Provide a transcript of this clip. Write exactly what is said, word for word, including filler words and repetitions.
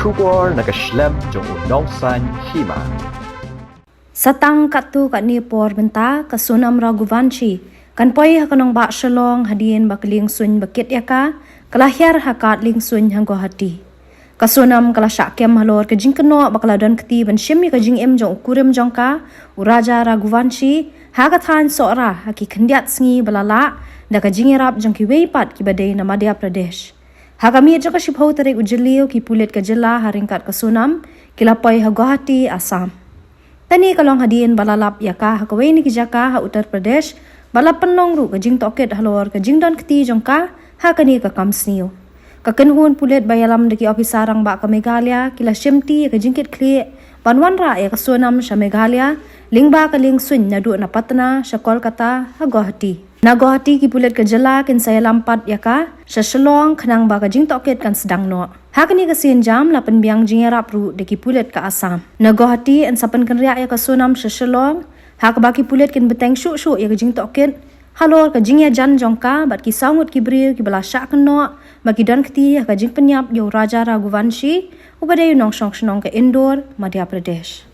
Khubor na ka shlem jong u nongsan hima. Satang katto katne por mynta ka Sonam Raghuvanshi kan poi ha ka nongbah Shillong hadien ba ka lieng suiñ ba kit ïa ka ka la hiar ha kad lieng suiñ ha Guwahati. Ka Sonam ka la shah kem halor ka jingkynnoh ba ka la don kti ban shim ïa ka jingim jong u kurim jong ka, u Raja Raghuvanshi, ha ka thaiñ Sohra ha ki khyndiat sngi ba la lah da ka jingïarap jong kiwei pat kiba dei na Madhya Pradesh. Ha ka miet jong ka shiphew tarik u Jylliew ki pulit ka jylla ha ryngkat ka Sonam ki la poi ha Guwahati, Assam. Kane ka long hadien ba la lap ïa ka ha kawei na ki jaka ha Uttar Pradesh, ba la pynlong ruh ka jingtohkit halor ka jingdon kti jong ka ha kane ka kam sniew. Ka kynhun pulit ba ïalam da ki ophisar rangbah ka Meghalaya ki la shimti ïa ka jingkit khlieh ban wanrah ïa ka Sonam sha Meghalaya lyngba ka lieng suiñ naduh na Patna sha Kolkata ha Guwahati. Na Guwahati ki pulit ka jylla kin sa ïalam pat ïa ka sha Shillong khnang ba ka jingtohkit kan sdang noh. Ha kane ka sienjam la pynbiang jingïarap ruh da ki pulit ka Assam. Na Guwahati yn sa pynkynriah ïa ka Sonam sha Shillong, ha kaba ki pulit kin bteng shuh shuh ïa ka jingtohkit halor ka jingïajan jong ka bad ki saw ngut ki briew kiba la shah kynnoh ba ki don kti ha ka jingpynïap ïa u Raja Raghuvanshi, uba dei u nongshong shnong ka Indore, Madhya Pradesh.